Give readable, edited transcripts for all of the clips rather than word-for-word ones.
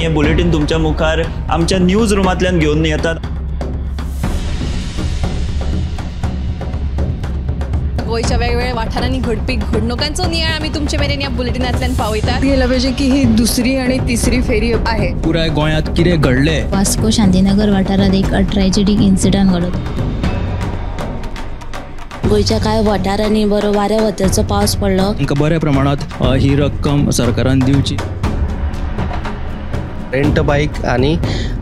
हे बुलेटीन तुमच्या मुखार आमच्या न्यूज रुमांतल्यान घेवन येतात। गोंयच्या वेगवेगळ्या वाठारांनी घडपी घडणुकांचो नियाळ आमी तुमचे मेरेन ह्या बुलेटिनांतल्यान पावयतात। गेला पाहिजे की ही दुसरी आणि तिसरी फेरी आहे। पुराय गोंयांत कितें घडलें। वास्को शांतीनगर वाठारांत एक ट्रॅजेडीक इन्सिडंट घडलो। गोंयच्या कांय वाठारांनी बरो वाऱ्या वताचो पावस पडलो। तांकां बऱ्या प्रमाणांत ही रक्कम सरकारान दिवची। रेंट बाईक आनी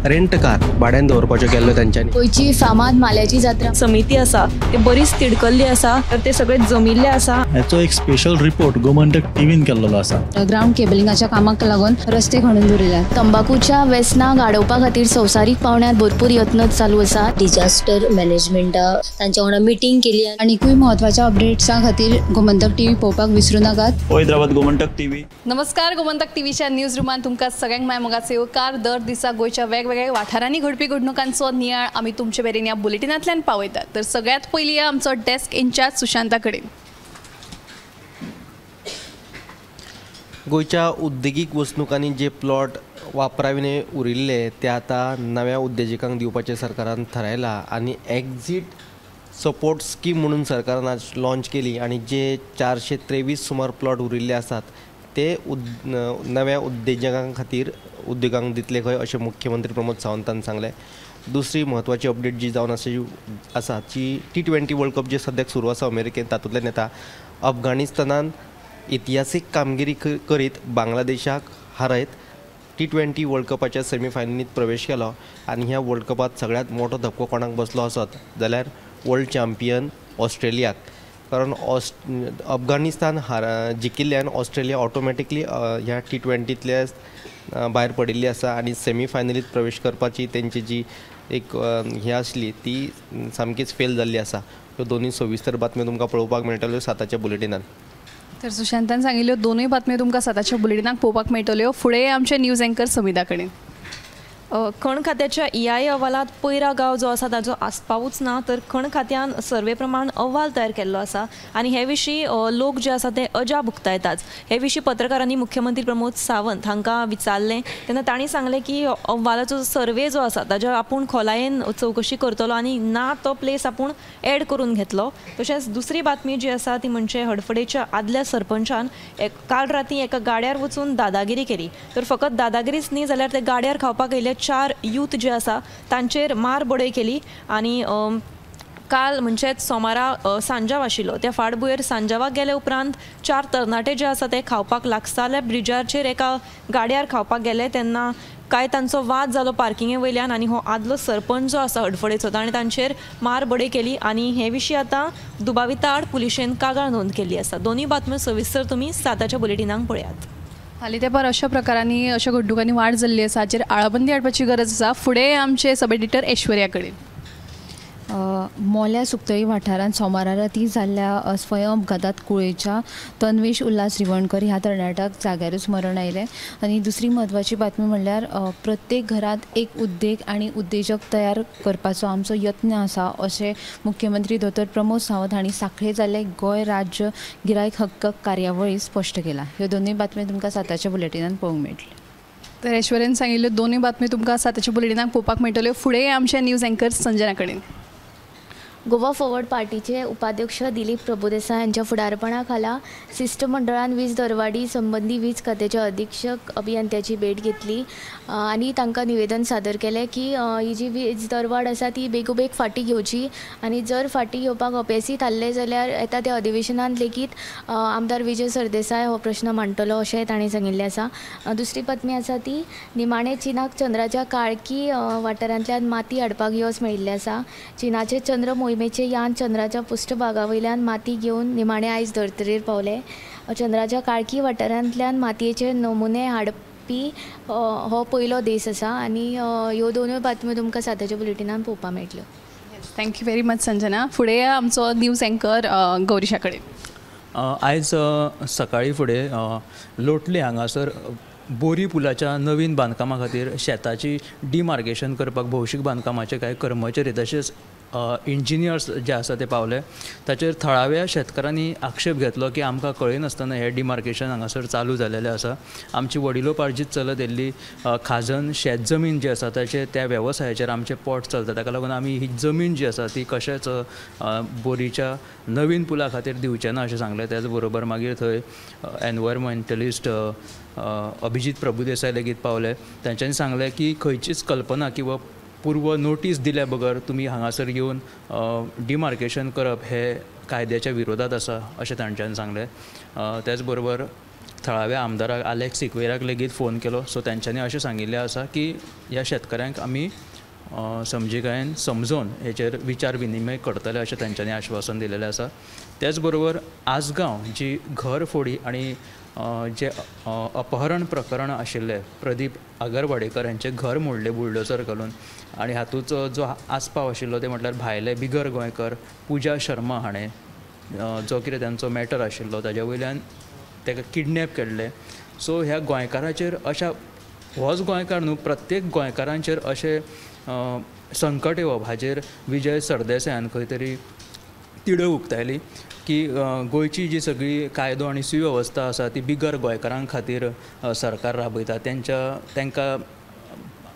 रेंट कार भाड्यान दवरपाच्यो केल्ल्यो तांच्यांनी। गोंयची फामाद माल्याची जात्रा समिती आसा ते बरीच तिडकल्ली आसा, तर ते सगळे जमिल्ले आसा। हाचो एक स्पेशल रिपोर्ट गोमंतक टीव्हीन केल्लो आसा। ग्राउंड केबलिंगाच्या कामाक लागून रस्ते खणून दवरिल्यात। तंबाकूच्या वेसनाक आडोवपा खातीर संवसारीक पावंड्यार भरपूर यत्न चालू आसा। डिजास्टर मॅनेजमेंटा तांच्या वांगडा मिटींग केली। आनीकूय म्हत्वाच्या अपडेट्सां खातीर गोमंतक टीव्ही पळोवपाक विसरूं नाकात। हैदराबाद गोमंतक टीव्ही। नमस्कार, गोमंतक टीव्हीच्या न्यूज रुमान तुमकां सगळ्यांक माय मोगाचो येवकार। दर दिसा गोंयच्या वेगवेगळ्या वाठारांनी घडपी घडणुकांचो नियाळ आमी तुमचे मेरेन ह्या बुलेटिनांतल्यान पावयतात। तर सगळ्यात पयलीं आमचो डेस्क इन्चार्ज सुशांता कडेन। गोंयच्या उद्देगीक वसणुकांनी जे प्लॉट वापराविणे उरिल्ले ते आतां नव्या उद्देजकांक दिवपाचें सरकारान थारायलां आनी एक्झीट सपोर्ट स्कीम म्हणून सरकारान आज लॉन्च केली आनी जे 423 सुमार प्लॉट उरिल्ले आसात ते नव्या उद्देजकां खातीर उद्देगांक दितले खंय अशें मुख्यमंत्री प्रमोद सावंतान सांगलें। दुसरी म्हत्वाची अपडेट जी जावन आसा ती T20 world cup जे सद्याक सुरू आसा अमेरिकेन, तातूंतल्यान येता अफगाणिस्तानान इतिहासीक कामगिरी करीत बांगलादेशाक हारयत T20 world कपाच्या सेमीफायनलींत प्रवेश केलो आनी ह्या वर्ल्ड कपांत सगळ्यांत मोठो धपको कोणाक बसलो आसत जाल्यार वर्ल्ड चॅम्पियन ऑस्ट्रेलियाक, कारण अफगाणिस्तान जिखिल्ल्यान ऑस्ट्रेलिया ऑटोमॅटिकली ह्या T20तल्या भायर पडिल्ली आसा आनी सेमीफायनलींत प्रवेश करपाची तेंची जी एक हें आसली ती सामकीच फेल जाल्ली आसा। ह्यो दोनूय सविस्तर बातम्यो तुमकां पळोवपाक मेळटल्यो 7च्या बुलेटिनान। तर सुशांतान सांगिल्ल्यो दोनूय बातम्यो तुमकां 7च्या बुलेटिनाक पळोवपाक मेळटल्यो। फुडें आमचे न्यूज एंकर समिता कडेन। खण खात्याच्या EIA अहवालांत पयरा गांव जो आसा ताचो आस्पावूच ना, तर खण खात्यान सर्वे प्रमाण अहवाल तयार केल्लो आसा आनी हे विशीं लोक जे आसा ते अजाप उक्तायतात। हे विशीं पत्रकारांनी मुख्यमंत्री प्रमोद सावंत हांकां विचारलें तेन्ना तांणी सांगलें की अहवालाचो सर्वे जो आसा ताज्या आपूण खोलायेन चवकशी करतलो आनी ना तो प्लेस आपूण एड करून घेतलो। तशेंच दुसरी बातमी जी आसा ती म्हणजे हडफडेच्या आदल्या सरपंचान काल राती एका गाड्यार वचून दादागिरी केली। तर फकत दादागिरीच न्ही जाल्यार ते गाड्यार खावपाक येयले 4 यूथ जे आसा तांचेर मार बडय केली आनी काल म्हणजेच सोमारा सांजाव आशिल्लो त्या फाटभुंयेर सांजावाक गेले उपरांत 4 तरणाटे जे आसा ते खावपाक लागसारल्या ब्रिजाचेर एका गाड्यार खावपाक गेले तेन्ना कांय तांचो वाद जालो पार्किंगे वयल्यान आनी हो आदलो सरपंच जो आसा हडफडेचो ताणें तांचेर मार बडय केली आनी हे विशीं आतां दुबाविता आड पुलिशेन कागाळ नोंद केल्ली आसा। दोनूय बातम्यो सविस्तर तुमी 7च्या बुलेटिनाक पळयात। हालीं तेंपार अशा प्रकारांनी अशा घडणुकांनी वाड जाल्ली आसा, हाचेर आळाबंदी हाडपाची गरज आसा। फुडें आमचे सब एडिटर ऐश्वर्या कडेन। मोल्या सुकतळी वाठारांत सोमारा राती जाल्ल्या स्वयं अपघातांत कुळेच्या तन्वेश उल्हास रिवणकर ह्या तरणाट्याक जाग्यारूच मरण आयलें। आनी दुसरी म्हत्वाची बातमी म्हणल्यार प्रत्येक घरांत एक उद्देग आनी उद्देजक तयार करपाचो आमचो यत्न आसा अशें मुख्यमंत्री दोतोर प्रमोद सावंत हांणी सांखळे जाल्ले गोंय राज्य गिरायक हक्क कार्यावळींत स्पश्ट केलां। ह्यो दोनूय बातम्यो तुमकां 7च्या बुलेटिनान पळोवंक मेळटल्यो। तर ऐश्वर्यान सांगिल्ल्यो दोनूय बातम्यो तुमकां 7च्या बुलेटिनाक पळोवपाक मेळटल्यो। फुडें आमचे न्यूज एंकर संजना कडेन। गोवा फॉरवर्ड पार्टीचे उपाध्यक्ष दिलीप प्रभुदेसाय हांच्या फुडारपणा खाला शिश्टमंडळान वीज दरवाडी संबंदी वीज खात्याच्या अधीक्षक अभियंत्याची भेट घेतली आनी तांकां निवेदन सादर केलें की ही जी वीज दरवाड आसा ती बेगोबेग फाटीं घेवची आनी जर फाटीं घेवपाक अपेसी थारलें जाल्यार येता त्या अधिवेशनांत लेगीत आमदार विजय सरदेसाय हो प्रश्न मांडटलो अशें तांणी सांगिल्लें आसा। दुसरी बातमी आसा ती निमाणें चीनाक चंद्राच्या काळकी वाठारांतल्यान माती हाडपाक यश मेळिल्लें आसा। चीनाचे चंद्र मोहिमेचे यान चंद्राच्या पृष्ठभागा वयल्यान माती घेवन निमाणे आयज धर्तरेर पावले। चंद्राच्या काळकी वाठारांतल्यान मातयेचे नमुने हाडपी हो पयलो देश आसा आनी ह्यो दोनूय बातम्यो तुमकां 7च्या बुलेटिनान पळोवपाक मेळटल्यो। Thank you very much Sanjana. फुडें आमचो न्यूज एंकर गौरीशा कडेन। आयज सकाळीं फुडें लोटले हांगासर बोरी पुलाच्या नवीन बांदकामा खातीर शेताची डिमार्केशन करपाक भौशीक बांदकामाचे कांय कर्मचारी तशेंच इंजिनियर्स जे आसा ते पावले. ताचेर थळाव्या शेतकारांनी आक्षेप घेतलो की आमकां कळयनासतना हें डिमार्केशन हांगासर चालू जालेलें आसा. आमची वडिलोपार्जीत चलत येयल्ली खाजन शेत जमीन जी आसा ताचेर त्या वेवसायाचेर आमचें पोट चलता, ताका लागून आमी ही जमीन जी आसा ती कशेंच बोरीच्या नवीन पुला खातीर दिवचें ना अशें सांगलें. त्याच बरोबर मागीर थंय एनवायरमेंटलिस्ट अभिजीत प्रभुदेसाय लेगीत पावले. तांच्यांनी सांगलें की खंयचीच कल्पना किंवा पूर्व नोटीस दिल्या बगर तुमी हांगासर येवन डिमार्केशन करप हे कायद्याच्या विरोधात आसा अशें तांच्यांनी सांगलें. त्याच बरोबर थळाव्या आमदाराक आलेक्स सिक्वेराक लेगीत फोन केलो. सो तांच्यांनी अशें सांगिल्लें आसा की ह्या शेतकऱ्यांक आमी समजिकायेन समजोवन हेचेर विचार विनिमय करतले अशें तांच्यांनी आश्वासन दिलेलें आसा. त्याच बरोबर आसगांव जी घर फोडी आनी जे अपहरण प्रकरण आशिल्लें प्रदीप आगरवाडेकर हांचें घर मोडलें बुलडोजर घालून आनी हातूंत जो आस्पाव आशिल्लो ते म्हटल्यार भायले बिगर गोंयकर पुजा शर्मा हाणें जो कितें तांचो मॅटर आशिल्लो ताज्या वयल्यान ताका किडनॅप केल्लें. सो ह्या गोंयकाराचेर अशा होच गोंयकार न्हू प्रत्येक गोंयकारांचेर अशें संकट येवप हाजेर विजय सरदेसायान खंय तरी तिडक उक्तायली की गोंयची जी सगळी कायदो आनी सुवेवस्था आसा ती बिगर गोंयकारां खातीर सरकार राबयता, तांकां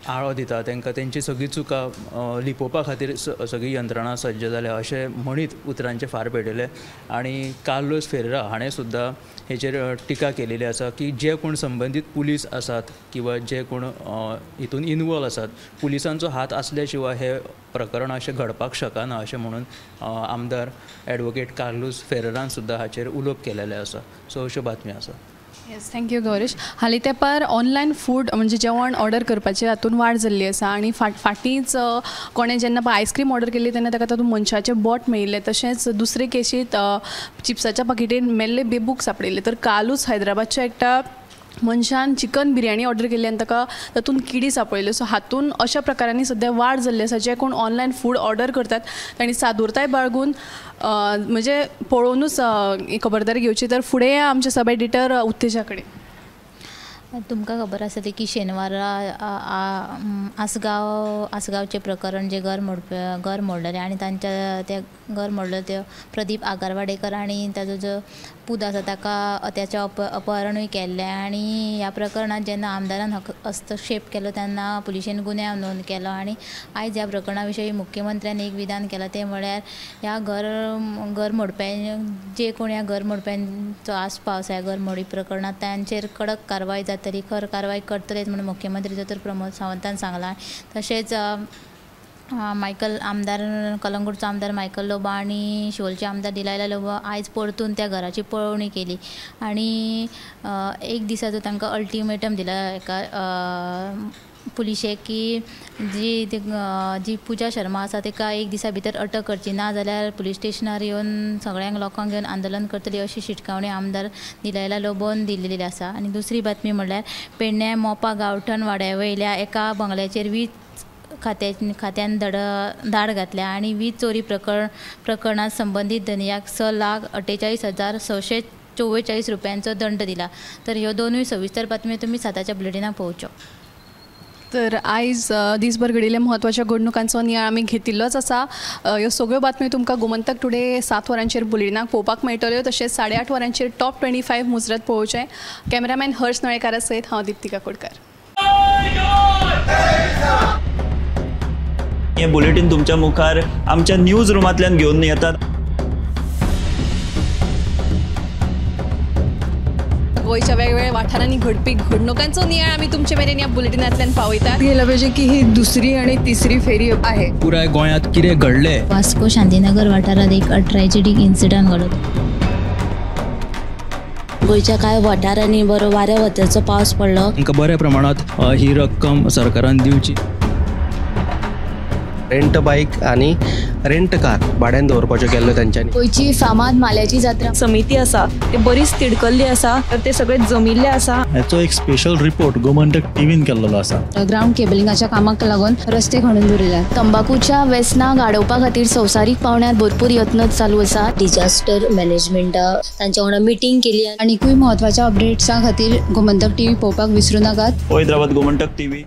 आळो दिता, तांकां तेंची सगळी चुकां लिपोवपा खातीर सगळी यंत्रणा सज्ज जाल्या अशें म्हणीत उतरांचे फार पेटयले. आनी कार्लोस फेरेरा हाणें सुद्दां हेचेर टिका केलेली आसा की जे कोण संबंदीत पुलीस आसात किंवा जे कोण हितून इनवॉल्व आसात पुलिसांचो हात आसल्या शिवाय हे प्रकरण अशें घडपाक शकना अशें म्हणून आमदार एडवोकेट कार्लोस फेरेरान सुद्दां हाचेर उलोवप केलेलें आसा. सो अश्यो बातम्यो आसा. Yes, thank you Gaurish. हालीं तेंपार ऑनलायन फूड म्हणजे जेवण ऑर्डर करपाचे हातून वाड जाल्ली आसा आनी फाटींच कोणें जेन्ना पळय आयस्क्रीम ऑर्डर केल्ली तेन्ना ताका तातूंत मनशाचें बोट मेळिल्लें. तशेंच दुसरे केशींत चिप्साच्या पाकिटेन मेल्ले बेबूक सांपडिल्ले. तर कालूच हैदराबादच्या एकट्या मनशान चिकन बिरयानी ऑर्डर केल्ली आनी ताका तातूंत किडी सांपडिल्ल्यो. सो हातूंत अशा प्रकारांनी सद्या वाड जाल्ली आसा. जे कोण ऑनलायन फूड ऑर्डर करतात तांणी सादुरताय बाळगून म्हणजे पळोवनूच खबरदारी घेवची. तर फुडें आमचे सब एडिटर उत्तेजा कडेन. तुमकां खबर आसा ती की शेनवारा आसगांव आसगांवचें प्रकरण जें घर मोडलेलें आनी तांच्या ते घर मोडलें ते प्रदीप आगरवाडेकर आनी ताजो जो पूत आसा ताका त्याचें अपहरणूय केल्लें. आनी ह्या प्रकरणांत जेन्ना आमदारान हस्तक्षेप केलो तेन्ना पुलिशेन गुन्यांव नोंद केलो आनी आयज ह्या प्रकरणा विशीं मुख्यमंत्र्यान एक विधान केलां तें म्हळ्यार ह्या घर मोडप्यां जे कोण ह्या घर मोडप्यांचो आस्पाव आसा ह्या घर मोडी प्रकरणांत तांचेर कडक कारवाय जातली, खर कारवाय करतलेच म्हणून मुख्यमंत्री दोतोर प्रमोद सावंतान सांगलां. तशेंच मायकल आमदार कलंगूटचो आमदार मायकल लोबो आनी शिवोलचे आमदार डिलायला लोबो आयज परतून त्या घराची पळोवणी केली आनी एक दिसाचो तांकां अल्टिमेटम दिला एका पुलिशेक की जी जी पुजा शर्मा आसा ताका एक दिसा भितर अटक करची, ना जाल्यार पुलीस स्टेशनार येवन सगळ्यांक लोकांक घेवन आंदोलन करतली अशी शिटकावणी आमदार डिलायला लोबोन दिल्ली आसा. आनी दुसरी बातमी म्हणल्यार पेडण्या मोपा गांवठण वाड्या वयल्या एका बंगल्याचेर वीज खात्यान धाड घातल्या आनी वीज चोरी प्रकरणांत संबंदीत धनयाक 6,48,644 रुपयांचो दंड दिला. तर ह्यो दोनूय सविस्तर बातम्यो तुमी 7च्या बुलेटिनाक पळोवच्यो. तर आयज दिसभर घडिल्ल्या म्हत्वाच्या घडणुकांचो नियाळ आमी घेतिल्लोच आसा. ह्यो सगळ्यो बातम्यो तुमकां गोमंतक टुडे 7 वरांचेर बुलेटिनाक पळोवपाक मेळटल्यो. तशेंच 8:30 वरांचेर टॉप 25 मुजरत पळोवचें. कॅमेरामॅन हर्ष नळेकारा सयत हांव दीप्तिका कोडकर. हे बुलेटिन तुमच्या मुखार आमच्या न्यूज रुमांतल्यान घेवन येतात. गोंयच्या वेगवेगळ्या वाठारांनी घडपी घडणुकांचो नियाळ आमी तुमचे मेरेन ह्या बुलेटिनांतल्यान पावयतात. गेलं पाहिजे की ही दुसरी आणि तिसरी फेरी आहे. पुराय गोंयांत कितें घडलें. वास्को शांतीनगर वाठारांत एक ट्रॅजेडीक इन्सिडंट घडलो. गोंयच्या कांय वाठारांनी बरो वाऱ्या वताचो पावस पडलो. तांकां बऱ्या प्रमाणांत ही रक्कम सरकारान दिवची. रेंट बायक आनी रेंट कार भाड्यान दवरपाच्यो केल्ल्यो तांच्यांनी. गोंयची फामाद माल्याची जात्रा समिती आसा ते बरीच तिडकल्ली आसा, तर ते सगळे जमिल्ले आसा. हाचो एक स्पेशल रिपोर्ट गोमंतक टीव्हीन केल्लो आसा. ग्रावंड केबलिंगाच्या कामाक लागून रस्ते खणून दवरिल्ले. तंबाकूच्या वेसनाक आडोवपा खातीर संवसारीक पावंड्यार भरपूर यत्न चालू आसा. डिजास्टर मॅनेजमेंटा तांच्या वांगडा मिटींग केली. आनीकूय म्हत्वाच्या अपडेट्सां खातीर गोमंतक टीव्ही पळोवपाक विसरू नाकात. पळयत रावात गोमंतक टीव्ही.